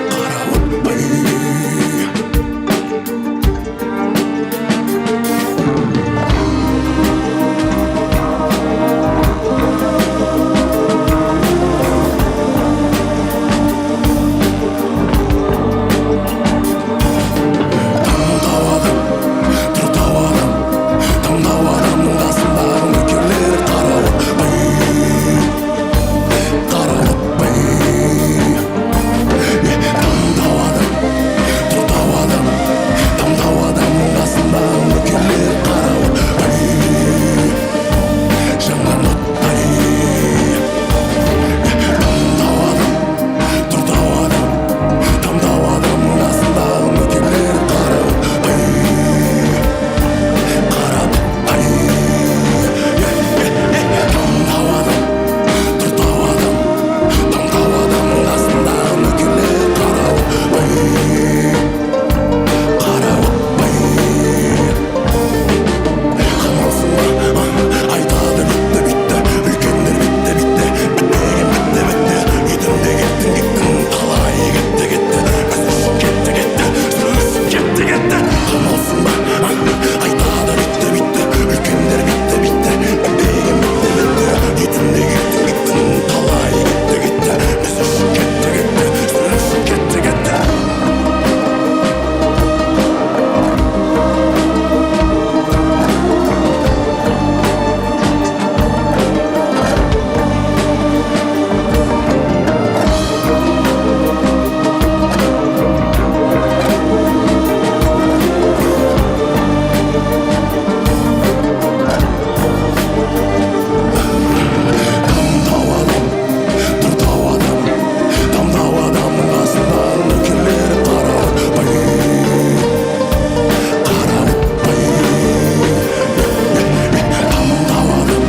Қарауытпай. Таңдау адам, тұртау адам, таңдау адамның қасындағы нөкерлері қарауытпай, қарауытпай. Таңдау адам, тұртау адам, таңдау адамның қасындағы нөкерлері қарауытпай, жанған оттай. Таңдау адам, тұртау адам, таңдау адамның қасындағы нөкерлері қарауытпай, қарауытпай. Таңдау адам, тұртау адам, таңдау адамның қасындағы нөкерлері қарауытпай, қарауытпай. Қамалсың ба, айтады бітті, бітті, үлкендер бітті, бітті, бітпеген бітті, бітті, үйтімде кеттің, кеттің, талай кетті, кетті, біз үшін кетті, кетті, сіз үшін кетті, кетті. Қамалсың ба, айтады бітті, бітті, үлкендер бітті, бітті, бітпеген бітті, бітті, үйтімде кеттің, кеттің, талай кетті, кетті, біз үшін кетті, кетті, сіз үшін кетті, кетті. Таңдау адам, тұртау адам, таңдау адамның қасындағы нөкерлері қарауытпай, қарауытпай. Таңдау адам,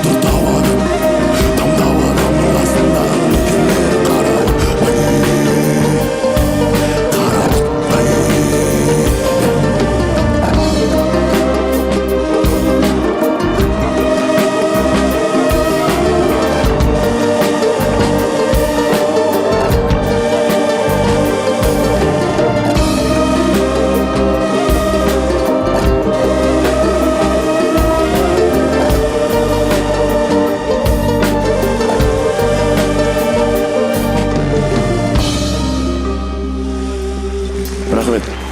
тұртау адам, таңдау адамның қасындағы нөкерлері қарауытпай, қарауытпай. Рахмет.